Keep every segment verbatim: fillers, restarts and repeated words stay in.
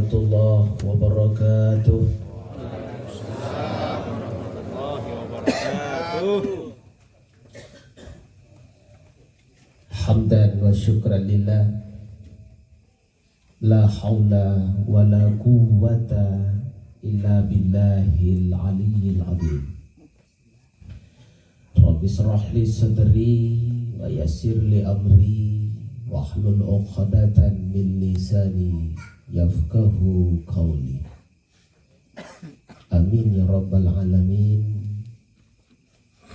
Warahmatullahi wabarakatuh. Hamdan wa syukran lillah. La haula wa la quwwata illa billahil aliyyil azim. Rabbi israh li sadri wa yassir li amri wahlul uqdatan min lisani yafqahu qauli. Amin ya rabbal alamin.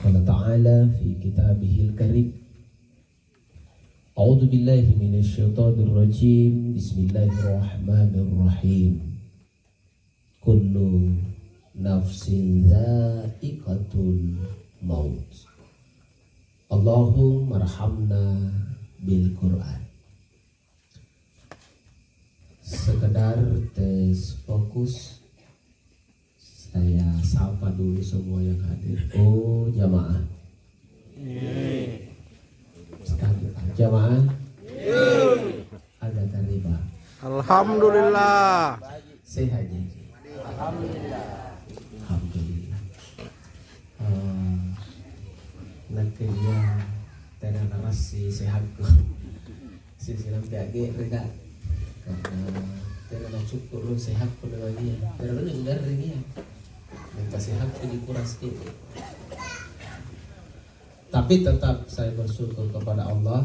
Qala ta'ala fi kitabihil karim. A'udzu billahi minasy syaithanir rajim. Bismillahirrahmanirrahim. Kullu nafsin dza'iqatul maut. Allahummarhamna bil Qur'an. Sekedar tes fokus, saya sapa dulu semua yang hadir. Oh, jamaah. Sekali, jamaah. Ada terima. Alhamdulillah. Sehat, Ji? Alhamdulillah. Alhamdulillah. Eh, nakke ia tena narassi sehatku. Silsilampe agge'reka. Karena tena nacukku rung sehatku memang ia. Tena rung garring ia. Mingka sehatku dikurang sedikit. Tapi tetap saya bersyukur kepada Allah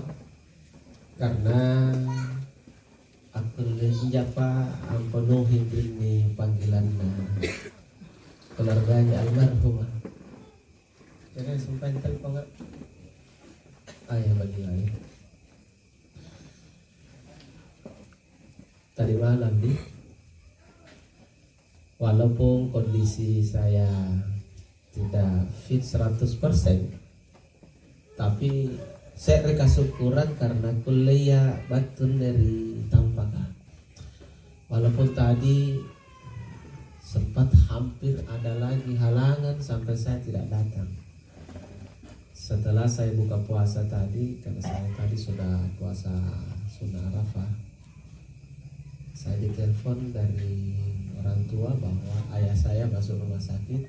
karena akkulle injapa ampenuhi binni panggilanna keluarganya almarhumah. Jadi sampai telepon, Kak. Ayo bagi lagi. Tadi malam, di, walaupun kondisi saya tidak fit seratus persen, tapi se're kasukkurang karena kulleia battu ri tampaka. Walaupun tadi sempat hampir ada lagi halangan sampai saya tidak datang. Setelah saya buka puasa tadi, karena saya tadi sudah puasa sunnah Arafah, saya ditelepon dari orang tua bahwa ayah saya masuk rumah sakit,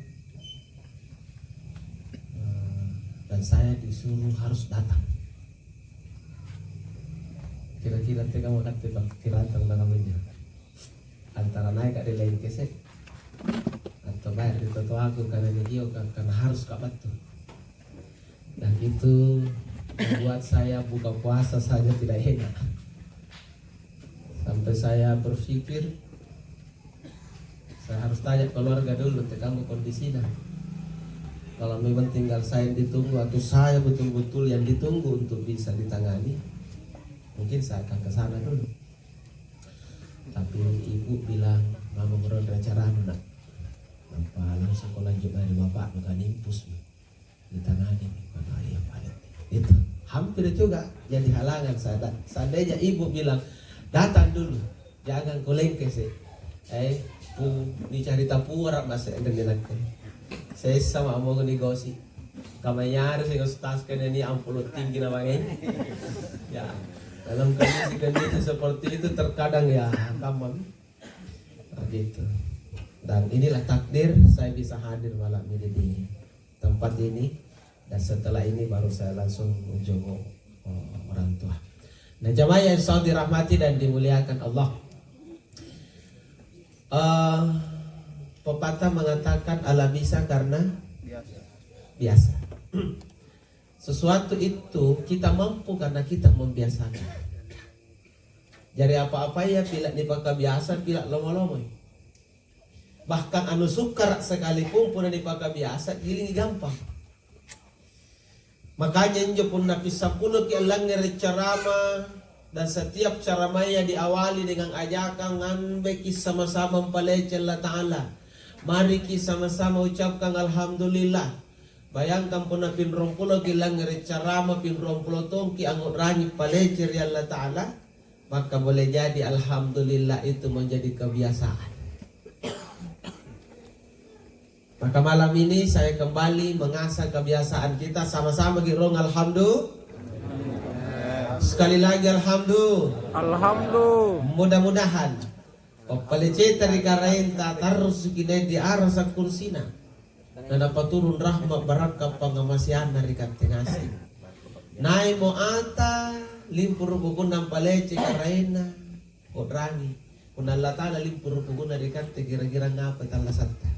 eh, dan saya disuruh harus datang. Kira-kira tega makatte, Pak, kira-kira tentang namanya. Antara naik di Lengkese atau bayar di totoaku karena nigioka karena harus ka battu. Dan itu membuat saya buka puasa saja tidak enak. Sampai saya berpikir, saya harus tanya keluarga dulu, tekamma kondisinya. Kalau memang tinggal saya yang ditunggu atau saya betul-betul yang ditunggu untuk bisa ditangani, mungkin saya akan ke sana dulu. Tapi ibu bilang, "Mama, baru ada acara anu, Nak." Nampa langsung ko lanjut mae ri bapa'nu, ka nimpus mi. Ditangani mi, "Mana iya pale?" Itu hampir juga jadi halangan saya. Seandainya ibu bilang, "Datang dulu, jangan ko lengkese." Eh, pu, nicarita puara mase anre nakke. Sessa mamo ni gosi. Kamayare sing ustaz kene ni ampulo tinggi na mange. Ya, dalam kondisi-kondisi seperti itu terkadang ya kamma. Nah, gitu. Dan inilah takdir saya bisa hadir malam ini di tempat ini. Dan setelah ini baru saya langsung menjenguk, eh, orang tua. Nah, jamaah yang selalu dirahmati dan dimuliakan Allah. Eh, pepatah mengatakan ala bisa karena biasa. Sesuatu itu kita mampu karena kita membiasakan. Jari apa-apa ya pila nipakabiasa, pila lomo-lomoi. Bahkan anu sukkara' sekalipun punna nipakabiasa, gilingi gampang. Makanya injo punna pissampuloki allangngere' carama, dan setiap caramaya diawali dengan ajakang, "Ambeki sama-sama mpaleceng Allata'ala. Mariki sama-sama ucapkan alhamdulillah." Bayangkan punna pinruampuloki langngere' carama, pinruampulo tongki angngu'rangi palece ri Allata'ala, maka boleh jadi alhamdulillah itu menjadi kebiasaan. Maka malam ini saya kembali mengasah kebiasaan kita sama-sama girong alhamdulillah. Sekali lagi alhamdulillah. Alhamdulillah. Mudah-mudahan Pappaleceta ri karaenta, tarrusuki nai di arasa kursina. Na napaturung rahma' barakka' pangngamaseanna ri katte ngaseng. Naimo ata limpu rukukunna ampalece karaenna, o'rangi. Punna Allata'ala limpu rukukunna ri katte, kira-kira ngapa tallasatta?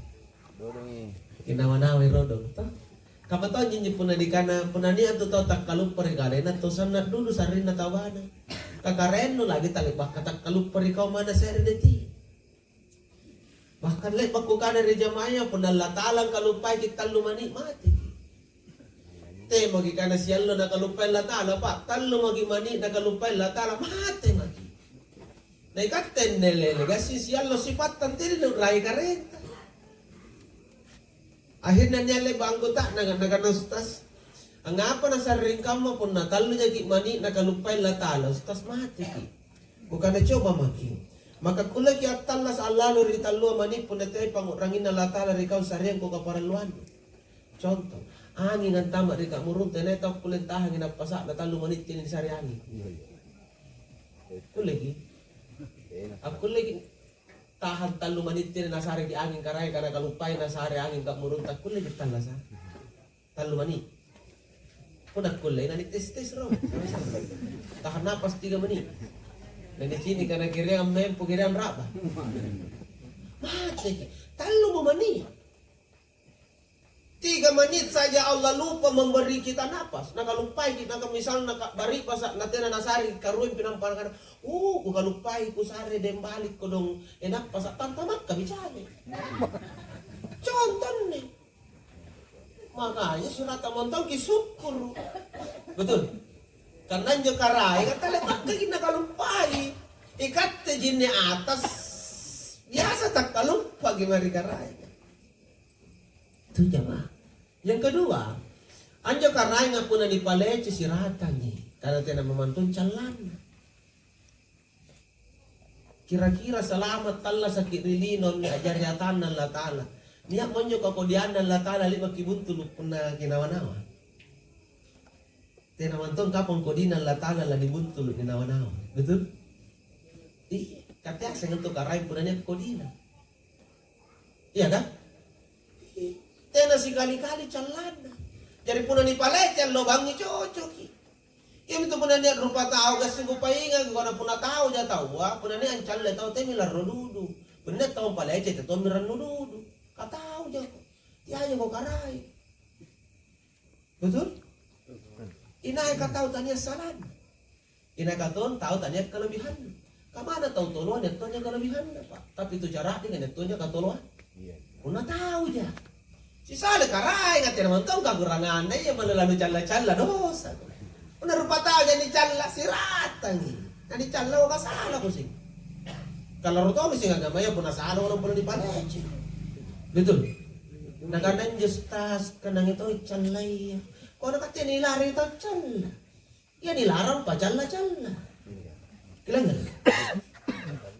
Kinawa-nawai rodong, toh? Kapa tonji punna nikana, punna nia' antu tau takkaluppa ri karaenna, tau sanna' dudu sa'rinna tau bana. Ka karaennu lagi tale'baka takkaluppa ri kau manna se're deti. Bahkan le'ba' kukana ri jama'aya, punna Allata'ala angkaluppaiki' tallu mani', mateki. Temoki kana siallo nakaluppai Allata'ala, pa', tallu maki' mani' nakaluppai Allata'ala, mate maki'. Na ikatte anne lele, gassing siallo sipatta tena nu'rangi karaenta. Akhirna nialle anggota'na, nakana, "Ustaz, angngapa nasa'ring kamma punna tallu jaki' mani' nakaluppai Allata'ala, Ustaz, mateki?" Kukana, "Coba maki'. Maka kulleki attallasa' allalo ri tallua mani' punna teai pangngu'ranginna Allata'ala ri kau sareangko kaparalluannu. Conto, anging antama' ri ka'murunta, inai tau kulle tahangi nappasa'na tallu mani' tena nisare anging." Kulleki? Akkulleki tahang tallu mani' tena nasareki anging karaeng, kana kaluppai nasare anging ka'murunta, kulleki tallasa'? Tallu mani'. Punna kullei, nanites-tes ro. Tahan napas tiga menit. Nanicini' kana kereang mempo, kereang raba. Mateki. Tallu mo mani'. Tiga menit saja Allah lupa memberi kita napas. Nakaluppaiki', naka misalna ka-, bari'basa', natena nasare karuempi nampa nakana, "Uh, kukaluppai kusare deng balik kodong, eh, nappasa', tantamakka bicane." Contonne. Makanya surata montongki sukkuru'. Betul? Karena anjo karaenga talepakkaki' nakaluppai. Ikatte jinne atas, biasa takkaluppaki' mae ri karaenga. Itu jamaah. Yang kedua, anjo karaenga punna nipalece siratangi, karena tena memantong callanna. Kira-kira salama' tallasaki' ri lino anne a'jari atanNa Allata'ala. Nia'mo anjo kakodianNa Allata'ala le'baki buntulu' punna kinawa-nawa. Tena mantong kapang kodina Allata'ala lanibuntulu' ninawa-nawa. Betul? Iya, katte aseng antu karaeng punna nia' kodina. Iya kan? Iya. Tena sikali-kali callanna. Jari punna nipalece allo bangngi cocoki. Iyamintu punna nia' rupa tau gassing kupaingang, angkana punna tauja taua, punna nia' ancallai tau teami larro dudu. Punna nia' tau ampalece, tetommi rannu dudu. Ka tau jako. Teajako karaeng. Betul? Inaika tau tania salana? Inaika tong tau tania kalebihanna? Kamana tau toloa nia' tonja kalebihanna, Pak. Tapi tu cara'deka nia' tonja katoloa. Iya. Punna tauja. Sisale karaenga tena mantong kakuranganna, iya malalalu calla-calla dosa. Punna rupa tauja nicalla siratangi. Nanicalla maka salako seng. Kalaro tommi seng agamaya punna salako nampa nipalece. Betul? Nakana anjo stas, kanangi tau callaya. Kona katte nilarang tau calla. Iya nilarang pacalla-calla. Kilangngerang?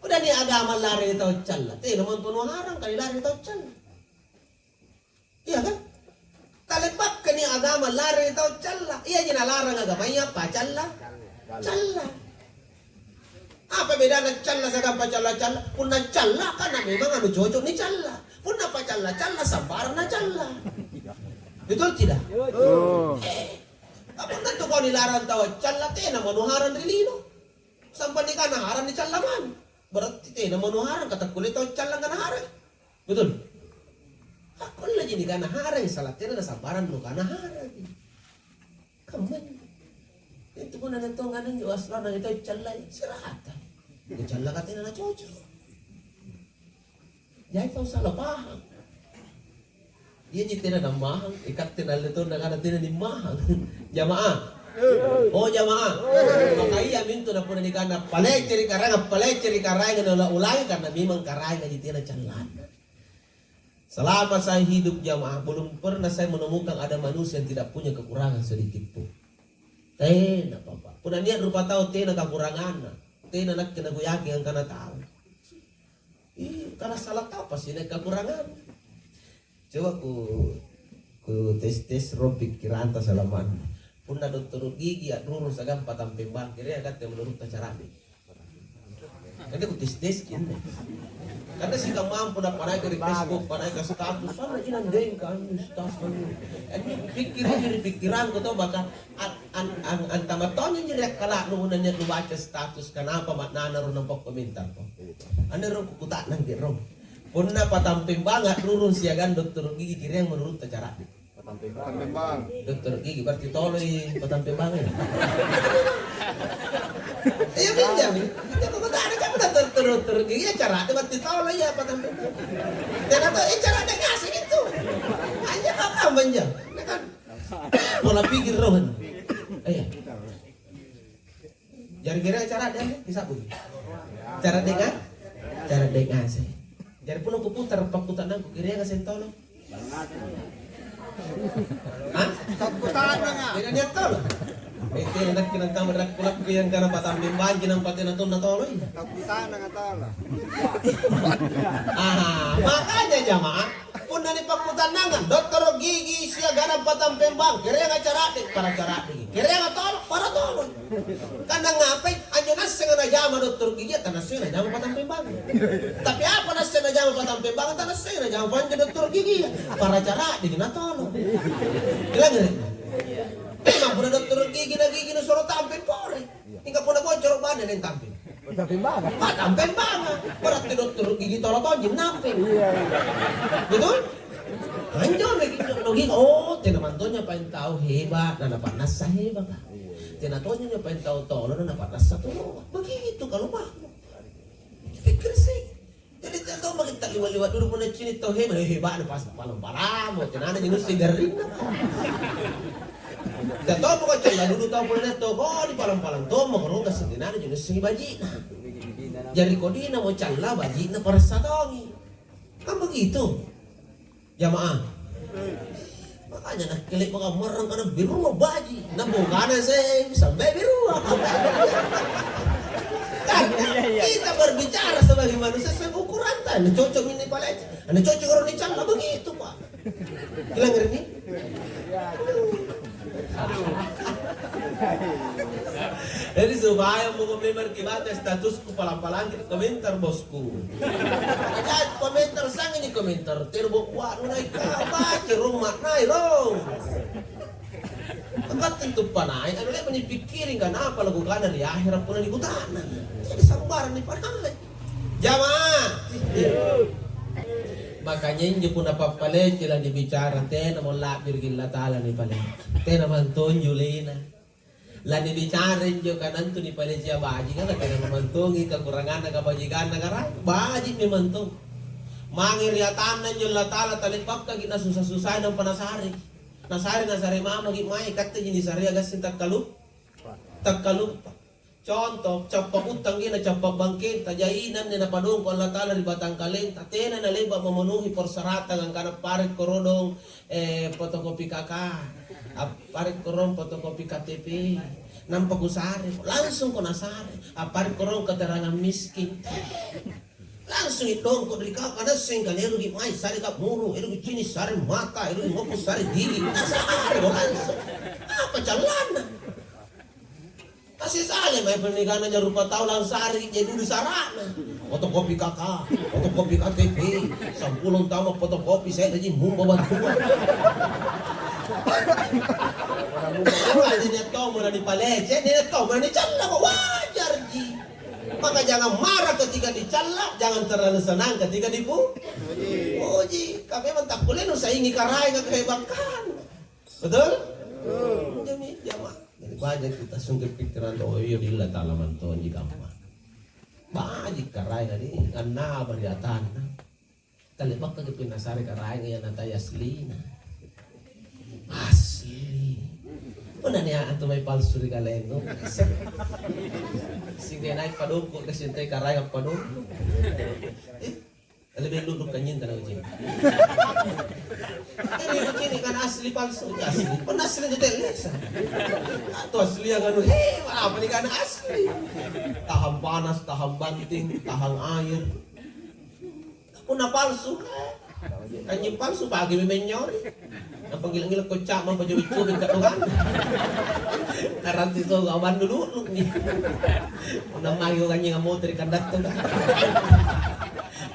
Udah ni agama larang tau calla. Tena monto nuharang kali larang tau calla. Iya kan? Talepakkani agama larang tau calla. Iyaji nalarang agamaya pacalla. Calla. Apa bedana calla siagang pacalla-calla? Punna calla, kan memang anu cocok nicalla. Punna pacalla-calla, sambarang nacalla. Betul tidak? Betul. Eh, apa tentu kau nilarang tau calla, tena manuharang ri lino. Sampai nikana harang nicalla mami. Berarti tena manuharang, kata kulle tau calla kana harang. Betul? Akkulle ji nikana harang, salah tena nasambarang nukana harang. Kammana? Itu punna nantonga anjo aslana itu callai, sirata. Kucalla ka tena nacocok. Jai tau salah paham. Iya ji tena namahang, ikatte nalle tonna kana tena nimahang. Jamaah. Oh, jamaah. Maka iya mintu na punna nikana palece ri karaenga, palece ri karaenga na ulangi karena memang karaenga ji tena callana. Selama saya hidup jamaah, belum pernah saya menemukan ada manusia yang tidak punya kekurangan sedikit pun. Tena, Bapak. Punna nia' rupa tau tena kakuranganna, tena nakke nakuyaking angkana tau. Ih, karena salah tau pasti nia' kakuranganna. Coba ku, ku tes-tes ro pikkiranta salama'na. Punna dottoro' gigi a'rurung siagang patampeng bangkere, agatte menurutta cara'de? Kan dia ku tes-tes ki anne. Karena sikamma puna panaika ri Facebook, panaika status, "Sana ji nandeng kan status kan." Anne pikkiri ri pikkirangku to, maka an-, an-, an-, antama tonji ri akkala'nu punna nia' nubaca status, kanapa maknana ro nampa komentar ko? Anne ro kukuta'nangki ro. Punna patampeng banga rurung siagang dottoro gigi kireang menurutta cara'di? Patampeng bang. Dottoro gigi berarti toloi patampeng banga. Iya minjami. Itu kukuta'nang kan dottoro, dottoro gigi ya cara'di berarti toloi ya patampeng banga. Tena to, eh, cara'di ngaseng itu. Hanya apa manja? Nah kan? Pola pikir rohan. Iya. Jari kira cara'di anne, kisa'bu. Cara'di nga-, cara'di ngaseng. Jari punna kuputar pakkuta'nangku, kira ngaseng tolo? Hah? Pakkuta'nanga. Kira nia' tolo? Eh, kira nakke nantama ri akkulakku yang kana patampeng bangji nampa tena tonna toloi. Pakkuta'nanga tolo. Ah, makanya jamaah, Punna nipakkutannangang, dottoro gigi siagang patampeng bang, kereanga cara'de, para cara'deki. Kereanga tolo, para toloi. Karena ngapai? Anjo naassenga najama dottoro gigia, tanaassenga najama patampeng bang. Tapi apa naassenga najama patampeng bang, tanaassenga najama anjo dottoro gigia. Para cara'deki natolo. Kilangere? Memang punna dottoro gigi na gigi nusuro tampeng pore. Mingka punna bocoro bane nentampeng. Patampeng banga. Berarti dottoro gigi tolo tonji nampeng. Iya, iya. Betul? Anjo meki dottoro gigi, oh, tena mantonya paeng tau heba, na napannassa heba. Tena tonja njo paeng tau tolo, na napannassa tolo. Begitu kalau mahmu. Pikir sih. Jadi, tena tau maki ta'liwa-liwa dulu punna cini' tau heba, eh, heba'na pas palang-palamo, tenana ji nuasseng garrinna. Tena tau mako calla dulu tau punna nia' tau kodi palang-palang tommo, koro gassing tenana ji nuasseng baji'na. Jari kodina mo calla baji'na paressa tongi. Kan begitu? Jamaah. Makanya nakke le'baka ammarrang kana berua baji'. Nabongkana seng sampai berua. Karena kita berbicara sebagai manusia sesuai ukuranta. Anu cocok ini palece. Anu cocok orang dicalla begitu, Pak. Bilang ini. Jadi supaya mau memang kibaca status Kupalang-palangki komentar bosku. Ada komentar sangini komentar terbo kuat naik apa cerong maknai rong. Angkat tentu panai anu lepa nipikkiri kanapa lakukanna ri akhirat punna nikutana. Jadi sambarang ni panai. Jamaah. Makanya injo punna pappaleki la nibicara tena mo labbiriki Allah Ta'ala nipaleki. Tena mantonjo lena. Lanibicara injo kanantu nipalejia bajika, na tena namantongi kakuranganna kabajikanna Karaeng. Baji' memang tong. Mange ri atanna injo Allata'ala tale'bakkaki nasusa-susai nampa nasare. Nasare, nasare mamaki mae, katteji nisarea gassing takkalu-, takkaluppa. Contoh, cappa uttangki na cappa bangkenta, jaina anne napadongko Allata'ala ri batangkalenta, tena nale'ba memenuhi persyaratan angkana pare' korodong eh, fotokopi K K, appare' korong fotokopi K T P, nampa kusare, langsung ko nasare, appare' korong keterangan miskin. Langsung idongko ri kau, kana seng kan eroki mai sare ka muru, eroki cini' sare mata, eroki moko sare gigi, nasare ko langsung. Apa callanna? Kasi sale mae pernikahanna ja rupa tau langsari je dulu sara'na. Fotokopi K K, fotokopi K T P, sampulo tau fotokopi saya gaji mumba bantuan. Apa nia' tau mula nipalece, nia' tau mula nicalla kok wajar ji. Maka jangan marah ketika dicalla, jangan terlalu senang ketika dipu-, puji. Ka memang takkulle nusaingi Karaenga kehebatkan. Betul? Betul. Jadi jamaah. Jadi banyak kita sungkil pikiran, "Oh iya, di Allah Ta'ala mantonji kamma." Baji' Karaenga ni, annaba ri atanna. Tale'bakkaki pinasare Karaenga iya natai aslina. Asli. Punna nia' antu mae palsu ri kalennu. Sehingga nai' padongko' kasi' antai Karaenga padongko'. Eh? Lebih dulu kanyinta na ucini. Ini ucini kan asli palsu, asli. Pernah asli di Telesa. Atau asli yang anu, hei, apa nih kan asli? Tahan panas, tahan banting, tahan air. Punna palsu, Anjing palsu pagi mi menyori. Nampa gila-gila kocak mampa jobi-jobi ka doang. Karanti to gawan dulu ni. Nampa yo anjing amotri kandatto ka.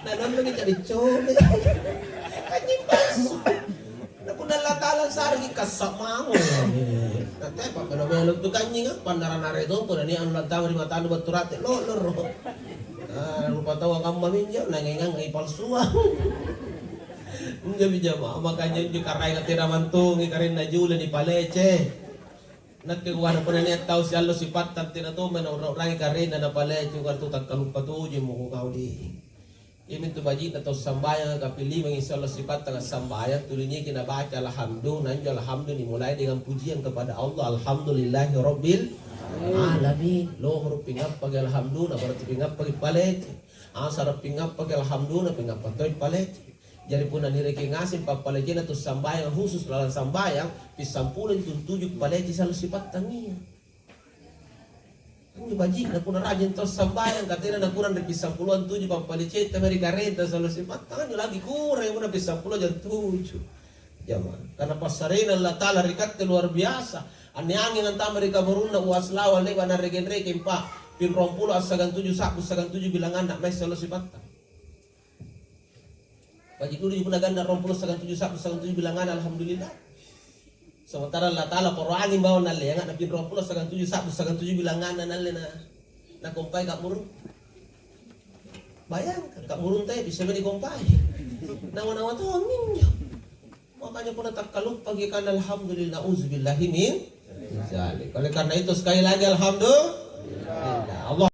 Na nonno ni jadi cobe. Anjing palsu. Na punna Allah Ta'ala sargi kassa mamo. Na tepa melo-melo tu kanjinga, pannara-nara itu pun ni anu lantama ri matanu battu rate lo loro. Ah, rupa tau kamma minjo, nangengang ai palsuang. Injo mi jamaah, makanya injo karaenga tena mantongi karenna jule nipalece. Nakke kuana punna nia' tau siallo sipattang tena tomma naura-urangi karenna napalece, kuana tu takkaluppa tojemmo kukau di. Iamintu baji'na tau sambayanga kapilimangi siallo sipattanga sambayang, tuli niaki nabaca alhamdu, na injo alhamdu nimulai dengan pujian kepada Allah, alhamdulillahi rabbil alamin. Lohoro' pingappaki alhamduna, berarti pingappaki palece. Asara pingappaki alhamduna, pingappa toi palece. Jari punna nirekeng ngaseng pappalecena tu sambayang khusus lalang sambayang, pissampulo intu tuju palece siallo sipattangia. Anjo baji'na punna rajin tau sambayang, katena nakurang ri pissampuloang tuju pappaleceta mae ri karenta siallo sipattang, anjo lagi kurang punna pissampulo jam tuju. Jama. Karena passarena Allah Ta'ala ri katte luar biasa. Anne anging antama ri kamarunna uas lawang le'ba' narekeng-rekeng pa, pin ruampulo assagang tuju sa'bu sagang tuju bilanganna mae siallo sipattang. Baji' dudui punna ganna' ruampulo sagang tuju sa'bu sagang tuju bilanganna, alhamdulillah. Sementara Allah Ta'ala poro anging bawang nalleanga, na pin ruampulo sagang tuju sa'bu sagang tuju bilanganna nalle na, nakompai ka'muru. Bayangkan, ka'murunta ia bisa meni kompai. Nawa-nawa tomminjo. Makanya punna takkaluppaki kana alhamdulillah, nauzubillahi min zalik. Oleh karena itu sekali lagi alhamdulillah.